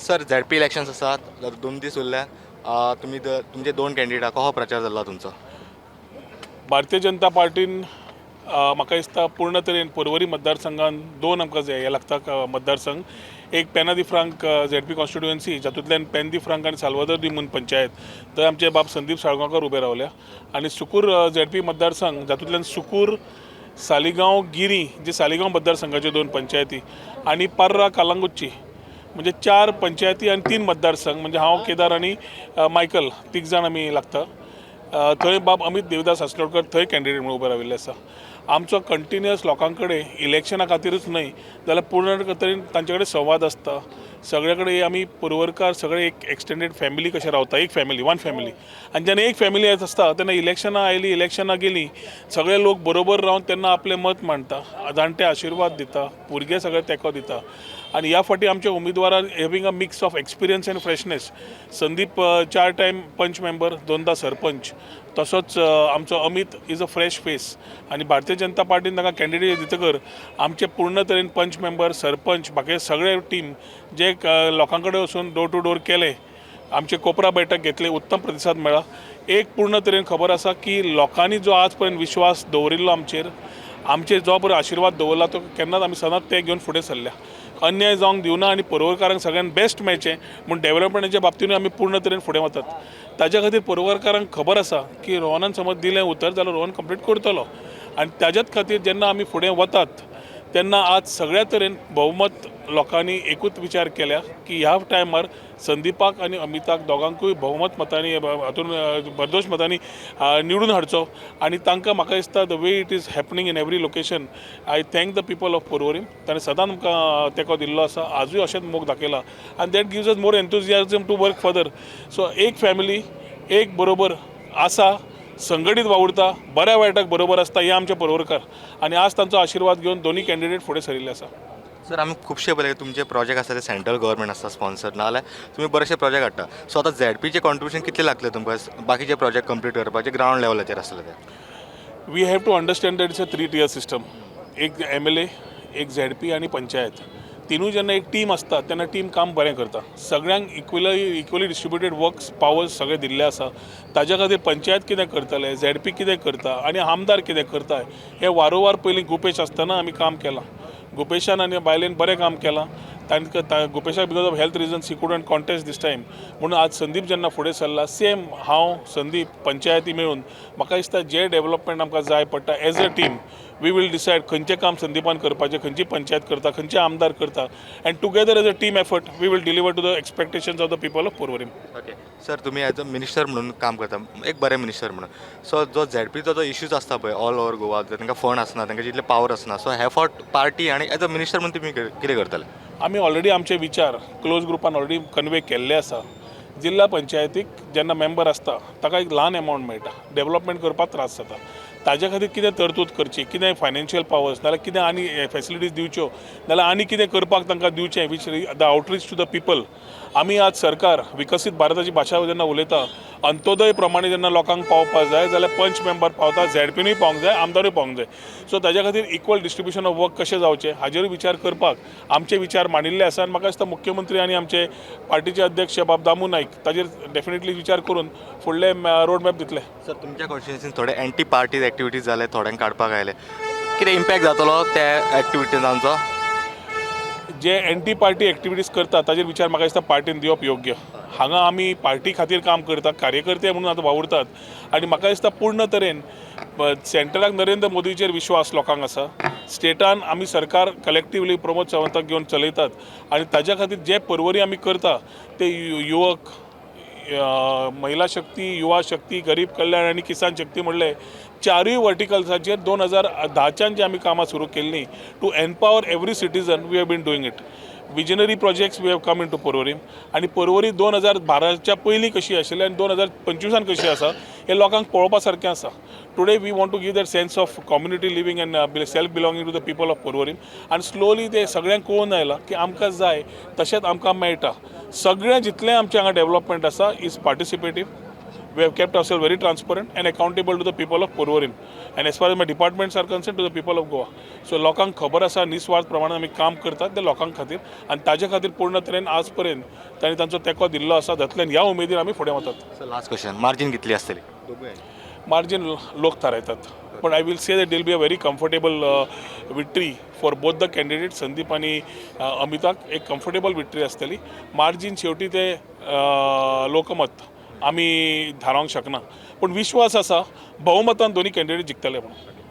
Sir, ZP elections आसात, 2 दीस उरल्या. तुमी तुमचे दोन कॅन्डिडेट, कसो प्रचार जाल्लो तुमचो? भारतीय जनता पार्टीन म्हाका दिसता पूर्ण तरेन पर्वरी मतदारसंघान दोन आमकां हे लागता मतदारसंघ. एक पेना दी फ्रांक झेडपी कॉन्स्टिट्युएन्सी, जातूंतल्यान पेन दी फ्रांक आनी साल्वादोर दी मून पंचायत, थंय आमचे बाब संदीप साळगांवकर उबे रावल्या आनी सुकूर झेडपी मतदारसंघ, जातूंतल्यान सुकूर, सालिगांव, गिरी जे सालिगांव मतदारसंघाच्यो दोन पंचायती आनी पर्रा, कलंगूटची, म्हणजे चार पंचायती आनी तीन मतदारसंघ. म्हणजे हांव, केदार आनी मायकल, तीग जाण आमी लागता. थंय बाब अमित देवदास आसलोडकर थंय कॅन्डिडेट म्हणून उबे राविल्ले आसा. आमचो कंटिन्युअस लोकां कडेन, इलेक्शना खातीरूच न्हय जाल्यार पूर्ण तरेन तांचे कडेन संवाद आसता. सगळे कडेन आमी पर्वरकार सगळे एक एक्सटेंडेड फॅमिली कशे रावता, एक फॅमिली, वन फॅमिली. आनी जेन्ना एक फॅमिली येत आसता तेन्ना इलेक्शनां आयलीं, इलेक्शनां गेलीं, सगळे लोक बरोबर रावन तेन्ना आपलें मत मांडटा, जाणटे आशिर्वाद दिता, भुरगे सगळे तेंको दिता. आनी ह्या फावटी आमच्या उमेदवारान having a mix of experience and freshness, Sandeep चार टायम पंच मेंबर, दोनदा सरपंच, तसोच आमचो Amit is a fresh face. आनी भारतीय जनता पार्टीन तांकां कॅन्डिडेट दितकर आमचे पूर्ण तरेन पंच मेंबर, सरपंच, बाकी सगळे टीम जे लोकां कडेन वचून डोर टू डोर केले, आमचे कोपरा बैठक घेतली, उत्तम प्रतिसाद मेळ्ळा. एक पूर्ण तरेन खबर आसा की लोकांनी जो आज पर्यंत विश्वास दवरिल्लो आमचेर, आमचेर जो पळय आशिर्वाद दवरला, तो केन्नाच आमी सदांच ते घेवन फुडें सरल्या. अन्याय जावंक दिवना आनी पर्वरकारांक सगळ्यांत बेस्ट मेळचें म्हूण डेवलपमेंटाच्या बाबतीनूय आमी पूर्ण तरेन फुडें वतात. ताज्या खातीर पर्वरकारांक खबर आसा की रोहनान समज दिलें उतर जाल्यार रोहन कंप्लीट करतलो. आनी ताज्याच खातीर जेन्ना आमी फुडें वतात तेन्ना आज सगळ्या तरेन भोवमत लोकांनी एकूच विचार केल्या की ह्या टायमार संदीपाक आनी अमिताक दोगांकूय भोवमत मतांनी हातून भरदोश मतांनी निवडून हाडचो. आनी तांकां म्हाका दिसता, the way it is happening in every location, I thank the people of Porvorim. ताणें सदांच आमकां तेंको दिल्लो आसा, आजूय अशेंच मोग दाखयला आनी that gives us more enthusiasm to work further. So एक फॅमिली, एक बरोबर आसा, संघटीत वावुरता, बऱ्या वायटाक बरोबर आसता, हे आमचे पर्वरकार. आनी आज तांचो आशिर्वाद घेवन दोनूय कॅन्डिडेट फुडें सरिल्ले आसा. सर, आमी खुबशे पळयले, तुमचे प्रोजेक्ट आसा ते सेंट्रल गव्हर्मेंट आसता स्पॉन्सर, नाजाल्यार तुमी बरेचशे प्रोजेक्ट हाडटा. सो आतां झेडपीचें कॉन्ट्रिब्युशन कितलें लागतलें तुमकां बाकीचे प्रोजेक्ट कंप्लीट करपाचे, ग्रावंड लेवलाचेर आसले ते? We have to understand that it's a three tier system. एक एमएलए, एक झेडपी आनी पंचायत. तिनूय जेन्ना एक टीम आसता तेन्ना टीम काम बरें करता. सगळ्यांक इक्वली डिस्ट्रिब्युटेड वर्क्स, पावर्स सगळे दिल्ले आसा. ताज्या खातीर पंचायत कितें करतले, झेडपी कितें करता आनी आमदार कितें करता, हें वारंवार पयलीं गुपेश आसतना आमी काम केलां. गुपेशान आनी बायलेन बरें काम केलां. तांकां गुपेशाक because of health reasons he couldn't contest this time, म्हणून आज संदीप जेन्ना फुडें सरला, सेम हांव, संदीप, पंचायती मेळून म्हाका दिसता जे डेवलपमेंट आमकां जाय पडटा, as a team we will decide खंयचें काम संदीपान करपाचें, खंयची पंचायत करता, खंयचे आमदार करता, and together as a team effort we will deliver to the expectations of the people of Porvorim. Okay sir, तुमी एज अ मिनिस्टर म्हणून काम करता, एक बरें मिनिस्टर म्हणून. सो जो झेडपीचो जो इश्यूज आसता पळय ऑल ओवर गोवा, तांकां फंड आसना, तांकां जितले पावर आसना, सो हे फावट पार्टी आनी एज अ मिनिस्टर म्हणून तुमी कितें करतले? आमी ऑलरेडी आमचे विचार क्लोज ग्रुपान ऑलरेडी कन्वे केल्ले आसा. जिल्हा पंचायतीक जेन्ना मेंबर आसता ताका एक ल्हान एमावंट मेळटा, डेवलपमेंट करपाक त्रास जाता. ताज्या खातीर कितें तरतूद करची, कितें फायनान्शियल पावर्स, नाल्यार कितें आनी फेसिलिटीज दिवच्यो, नाल्यार आनी कितें करपाक तांकां दिवचें, which the outreach to the people. आमी आज सरकार विकसीत भारताची भाशा जेन्ना उलयता, अंत्योदय प्रमाणे जेन्ना लोकांक पावपाक जाय जाल्यार पंच मेंबर पावता, झेडपीनूय पावंक जाय, आमदारूय पावंक जाय. सो ताज्या खातीर इक्वल डिस्ट्रिब्युशन ऑफ वर्क कशें जावचें हाजेरूय विचार करपाक आमचे विचार मांडिल्ले आसा. आनी म्हाका दिसता मुख्यमंत्री आनी आमचे पार्टीचे अध्यक्ष बाब दामू नायक ताजेर डेफिनेटली विचार करून फुडले रोड मॅप दितले. सर, तुमच्या कॉन्स्टिट्युएन्सीन थोडे एंटी पार्टीज एक्टिविटीज जाले, थोड्यांक काडपाक आयले, कितें इम्पॅक्ट जातलो त्या एक्टिविटीजांचो? जे एंटी पार्टी एक्टिविटीज करता ताजेर विचार म्हाका दिसता पार्टीन दिवप योग्य. हांगा आमी पार्टी खातीर काम करता, कार्यकर्ते म्हणून आतां वावुरतात. आनी म्हाका दिसता पूर्ण तरेन सेंट्रलाक नरेंद्र मोदीचेर विश्वास लोकांक आसा, स्टेटान आमी सरकार कलेक्टिवली प्रमोद सावंताक घेवन चलयतात. आनी ताज्या खातीर जे पर्वरी आमी करता ते युवक, महिला शक्ती, युवा शक्ती, गरीब कल्याण आनी किसान शक्ती म्हणले चारूय वर्टिकल्साचेर 2010च्यान जी आमी कामां सुरू केल्लीं, to empower every citizen, we have been doing it. Visionary projects we have come into Porvorim. आनी पर्वरी 2012च्या पयलीं कशी आशिल्ली आनी 2025आन कशी आसा हें लोकांक पळोवपा सारकें आसा. Today we want to give that sense of community living and self belonging to the people of Porvorim. आनी स्लोली ते सगळ्यांक कळून आयलां की आमकां जाय तशेंच आमकां मेळटा. सगळें जितलें आमचें हांगा डेवलपमेंट आसा is participative. We have kept ourself very transparent and accountable to the people of Porvorim and, as far as my departments are concerned, to the people of Goa. So लोकांक खबर आसा, निस्वार्थ प्रमाणे आमी काम करतात ते लोकां खातीर आनी ताजे खातीर पूर्ण तरेन आज पर्यंत तांणी तांचो तेंको दिल्लो आसा. जातल्यान ह्या उमेदीन आमी फुडें वतात. सो लास्ट क्वेश्चन, मार्जीन कितली आसतली? मार्जीन लोक थारायतात, but I will say that will be a very comfortable victory for both the candidate. Sandeep आनी अमिताक एक कम्फर्टेबल विक्ट्री आसतली. मार्जीन शेवटी ते लोकमत आमी थारावंक शकना, पूण विश्वास आसा, भोवमतान दोनी कॅन्डिडेट जिखतले म्हणून.